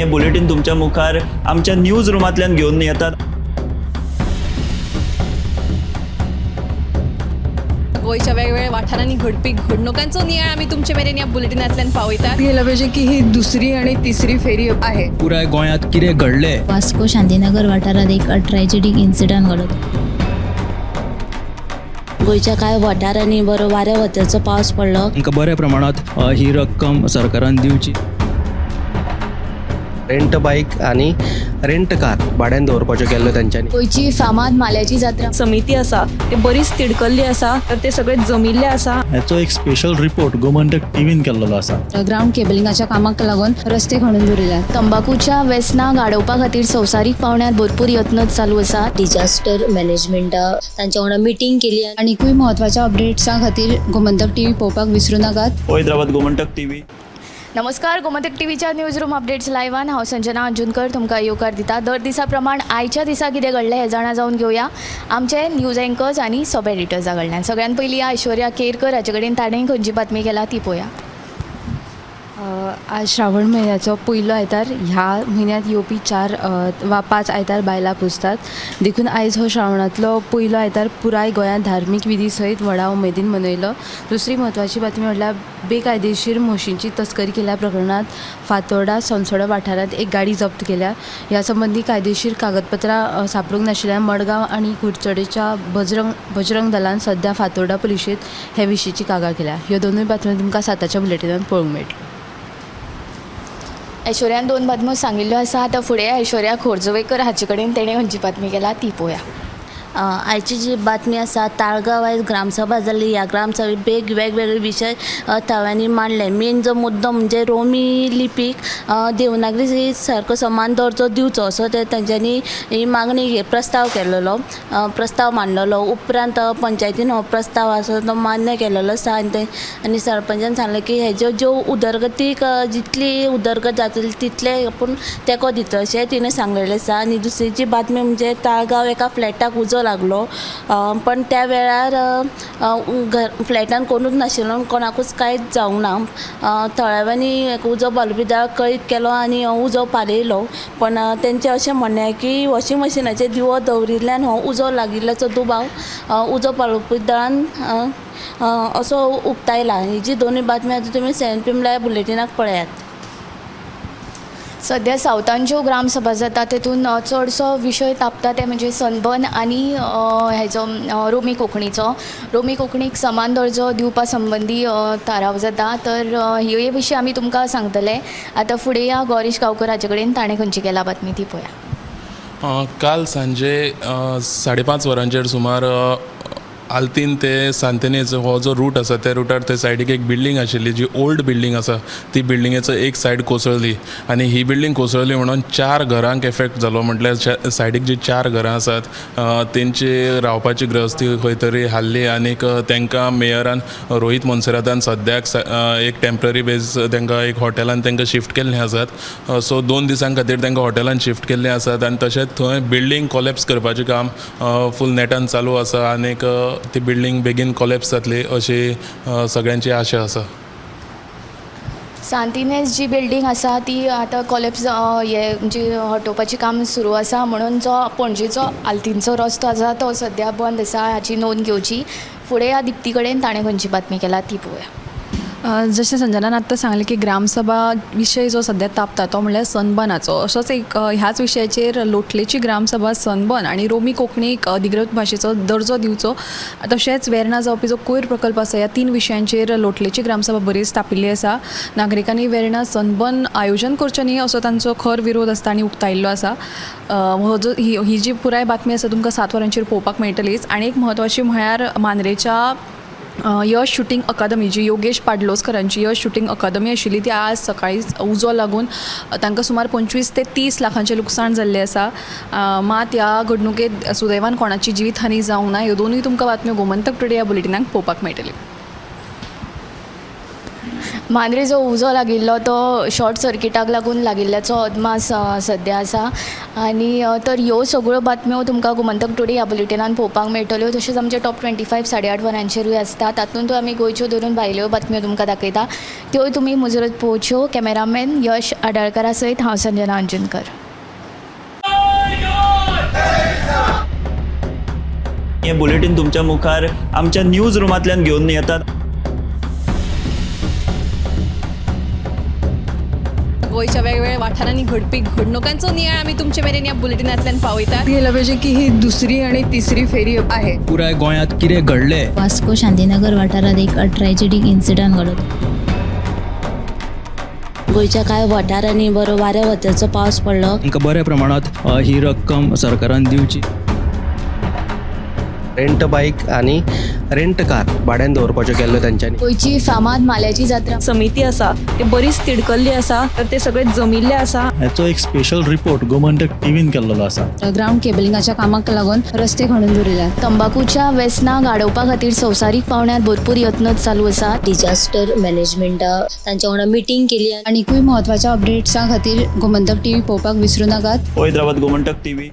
हें बुलेटीन तुमच्या मुखार आमच्या न्यूज रुमांतल्यान घेवन येतात. गोंयच्या वेगवेगळ्या वाठारांनी घडपी घडणुकांचो नियाळ आमी तुमचे मेरेन ह्या बुलेटिनांतल्यान पावयतात. गेलं पाहिजे की ही दुसरी आणि तिसरी फेरी आहे. पुराय गोंयांत कितें घडलें. वास्को शांतीनगर वाठारात एक ट्रॅजेडीक इन्सिडंट घडलो. गोंयच्या कांय वाठारांनी बरो वाऱ्या वताचो पावस पडलो. तांकां बऱ्या प्रमाणांत ही रक्कम सरकारान दिवची. रेंट बायक आनी रेंट कार भाड्यान दवरपाच्यो केल्ल्यो तेंच्यांनी. गोंयची फामाद माल्याची जात्रा. समिती आसा ते बरीच तिडकल्ली आसा, तर ते सगळे जमिल्ले आसा. हाचो एक स्पेशल रिपोर्ट गोमंतक टीव्हीन केल्लो आसा. ग्राउंड केबलिंगाच्या कामाक लागून रस्ते खणून दवरिल्यात. तंबाकूच्या वेसनाक आडोवपा खातीर संवसारीक पावंड्यार भरपूर यत्न चालू आसात. डिजास्टर मॅनेजमेंटा तांच्या वांगडा मिटींग केली. आनिकूय म्हत्वाच्या अपडेट्सां खातीर गोमंतक टीव्ही पळोवपाक विसरूं नाकात. पळयत रावात गोमंतक टीव्ही. नमस्कार, गोमंतक टीव्हीच्या न्यूज रूम अपडेट्स लायव्हान हांव संजना अंजुनकर तुमकां येवकार दिता. दर दिसा प्रमाण आयच्या दिसा कितें घडलें हें जाणा जावन घेवया आमचे न्यूज एंकर्स आनी सब एडिटर्सा कडल्यान. सगळ्यान पयलीं ऐश्वर्या केरकर हाचे कडेन ताणें खंयची बातमी केला ती पळोवया. आज श्रावण म्हयन्याचो पयलो आयतार. ह्या म्हयन्यांत येवपी 4 वा 5 आयतार बायलां पुजतात, देखून आयज हो श्रावणांतलो पयलो आयतार पुराय गोंयांत धार्मीक विधी सयत व्हडा उमेदीन मनयलो. दुसरी म्हत्वाची बातमी म्हणल्यार बेकायदेशीर म्हशींची तस्करी केल्या प्रकरणांत फातोर्डा सोनसोडा वाठारांत एक गाडी जप्त केल्या. ह्या संबंदी कायदेशीर कागदपत्रां सापडूंक नाशिल्ल्यान मडगांव आनी कुडचडेच्या बजरंग दलान सद्या फातोर्डा पुलिशेंत हे विशींची कागाळ केल्या. ह्यो दोनूय बातम्यो तुमकां 7च्या बुलेटिनांत पळोवंक मेळटल्यो. ऐश्वर्यान 2 बातम्यो सांगिल्ल्यो आसा. आतां फुडें ऐश्वर्या खोर्जुवेकर हाचे कडेन तेणें खंयची बातमी केला ती पळोवया. आयची जी बातमी आसा, ताळगांव आयज ग्रामसभा जाली. ह्या ग्रामसभेक वेगवेगळे विशय थळाव्यांनी मांडले. मेन जो मुद्दो म्हणजे रोमी लिपीक देवनागरी सारको समान दर्जो दिवचो असो ते तांच्यांनी ही मागणी प्रस्ताव केलेलो, प्रस्ताव मांडलेलो. उपरांत पंचायतीन हो प्रस्ताव आसा तो मान्य केलेलो आसा. आनी ते आनी सरपंचान सांगलें की हेज्यो ज्यो उदरगतीक जितली उदरगत जातली तितले आपूण तेंको दितलो अशें तिणें सांगलेलें आसा. आनी दुसरी जी बातमी म्हणजे ताळगांव एका फ्लॅटाक उजो लागलो, पण त्या वेळार फ्लॅटान कोणूच नाशिल्लो, कोणाकूच कांयच जावंक ना. थळाव्यांनी उजो पालोवपी दळाक कळीत केलो आनी उजो पालयलो, पण तेंचें अशें म्हणणें की वॉशिंग मशिनाचेर दिवो दवरिल्ल्यान हो उजो लागिल्ल्याचो दुबाव उजो पालोवपी दळान असो उक्तायला. ही जी दोनूय बातमी आतां तुमी 7 PM live बुलेटिनाक पळयात. सद्या सावथान ज्यो ग्रामसभा जाता तेतून चडसो विशय तापता ते म्हणजे सनबर्न आनी हेजो रोमी कोंकणीचो. रोमी कोंकणीक समान दर्जो दिवपा संबंदी थाराव जाता, तर हे विशीं आमी तुमकां सांगतले. आतां फुडें या गौरीश गांवकर हाचे कडेन ताणें खंयची केला बातमी ती पळोवया. काल सांजे 5:30 वरांचेर सुमार आल्तीन ते सांतिनेज हो जो रूट आसा त्या रुटार ते सायडीक एक बिल्डींग आशिल्ली, जी ओल्ड बिल्डींग आसा. ती बिल्डिंगेचो एक सायड कोसळ्ळी आनी ही बिल्डींग कोसळ्ळी म्हणून 4 घरांक एफेक्ट जालो. म्हटल्यार सायडीक जी 4 घरां आसात तेंची रावपाची गृहस्थी खंय तरी हाल्ली आनीक तांकां मेयरान रोहीत मोन्सेरातान सद्याक एक टेम्पररी बेज तांकां एक हॉटेलान तांकां शिफ्ट केल्ले आसात. सो 2 दिसां खातीर तांकां हॉटेलान शिफ्ट केल्ले आसात आनी तशेंच थंय बिल्डींग कोलॅप्स करपाचें काम फूल नेटान चालू आसा आनीक ती बिल्डींग बेगीन कोलॅप्स जातली अशी सगळ्यांची आशा आसा. सांतिनेज जी बिल्डींग आसा ती आतां कोलॅप्स हे म्हणजे हटोवपाचें काम सुरू आसा, म्हणून जो पणजेचो आल्तीनचो रस्तो आसा तो सद्या बंद आसा हाची नोंद घेवची. फुडें ह्या दिप्ती कडेन ताणें खंयची बातमी केला ती पळोवया. जशें संजनान आत्तां सांगलें की ग्रामसभा विशय जो सद्या तापता तो म्हणल्यार सनबर्नाचो. असोच एक ह्याच विशयाचेर लोटलेची ग्रामसभा सनबर्न आनी रोमी कोंकणीक अधिकृत भाशेचो दर्जो दिवचो, तशेंच वेर्णा जावपी जो कोयर प्रकल्प आसा ह्या 3 विशयांचेर लोटलेची ग्रामसभा बरीच तापिल्ली आसा. नागरिकांनी वेर्णा सनबर्न आयोजन करचें न्ही असो तांचो खर विरोध आसता आनी उक्तायिल्लो आसा. हो जो ही जी पुराय बातमी आसा तुमकां 7 वरांचेर पळोवपाक मेळटलीच. आनी एक म्हत्वाची म्हळ्यार मांद्रेच्या यश शुटींग अकादमी जी योगेश पाडलोस्करांची यश शुटींग अकादमी आशिल्ली ती आज सकाळी उजो लागून तांकां सुमार 25 ते 30 लाखांचें लुकसाण जाल्लें आसा. मात ह्या घडणुकेंत सुदैवान कोणाची जिवीत हानी जावंक ना. ह्यो दोनूय तुमकां बातम्यो गोमंतक टुडे ह्या बुलेटिनाक पळोवपाक मेळटल्यो. मांद्रे जो उजो लागिल्लो तो शॉर्ट सर्किटाक लागून लागिल्ल्याचो अदमास सद्या आसा. आनी तर ह्यो सगळ्यो बातम्यो तुमकां गोमंतक टुडे ह्या बुलेटिनान पळोवपाक मेळटल्यो. तशेंच आमचे टॉप 25 8:30 वरांचेरूय आसता. तातूंतय आमी गोंयच्यो धरून भायल्यो बातम्यो तुमकां दाखयता, त्योय तुमी मुजरत पळोवच्यो. कॅमेरामॅन यश आडाळकरा सयत हांव संजना अंजुनकर. हें बुलेटीन तुमच्या मुखार आमच्या न्यूज रुमांतल्यान घेवन येतात. गोंयच्या वेगवेगळ्या वाठारांनी घडपी घडणुकांचो नियाळ आमी तुमचे मेरेन ह्या बुलेटिनांतल्यान पावयतात. गेलं पाहिजे की ही दुसरी आणि तिसरी फेरी आहे. पुराय गोंयांत कितें घडलें वास्को शांतीनगर वाठारांत एक ट्रॅजेडीक इन्सिडंट घडलो. गोंयच्या कांय वाठारांनी बरो वाऱ्या वताचो पावस पडलो. तांकां बऱ्या प्रमाणांत ही रक्कम सरकारान दिवची. रेंट बायक आनी रेंट कार भाड्यान दवरपाच्यो केल्ल्यो तेंच्यांनी. गोंयची फामाद माल्याची जात्रा समिती आसा ते बरीच तिडकल्ली आसा, तर ते सगळे जमिल्ले आसा. हाचो एक स्पेशल रिपोर्ट गोमंतक टीव्हीन केल्लो आसा. ग्रावंड केबलिंगाच्या कामाक लागून रस्ते खणून दवरिल्यात. तंबाखूच्या वेसनाक आडोवपा खातीर संवसारीक पांवड्यार भरपूर यत्न चालू आसात. डिजास्टर मॅनेजमेंटा तांच्या वांगडा मिटींग केली. आनिकूय म्हत्वाच्या अपडेट्सां खातीर गोमंतक टीव्ही पळोवपाक विसरूं नाकात. पळयत रावात गोमंतक टीव्ही.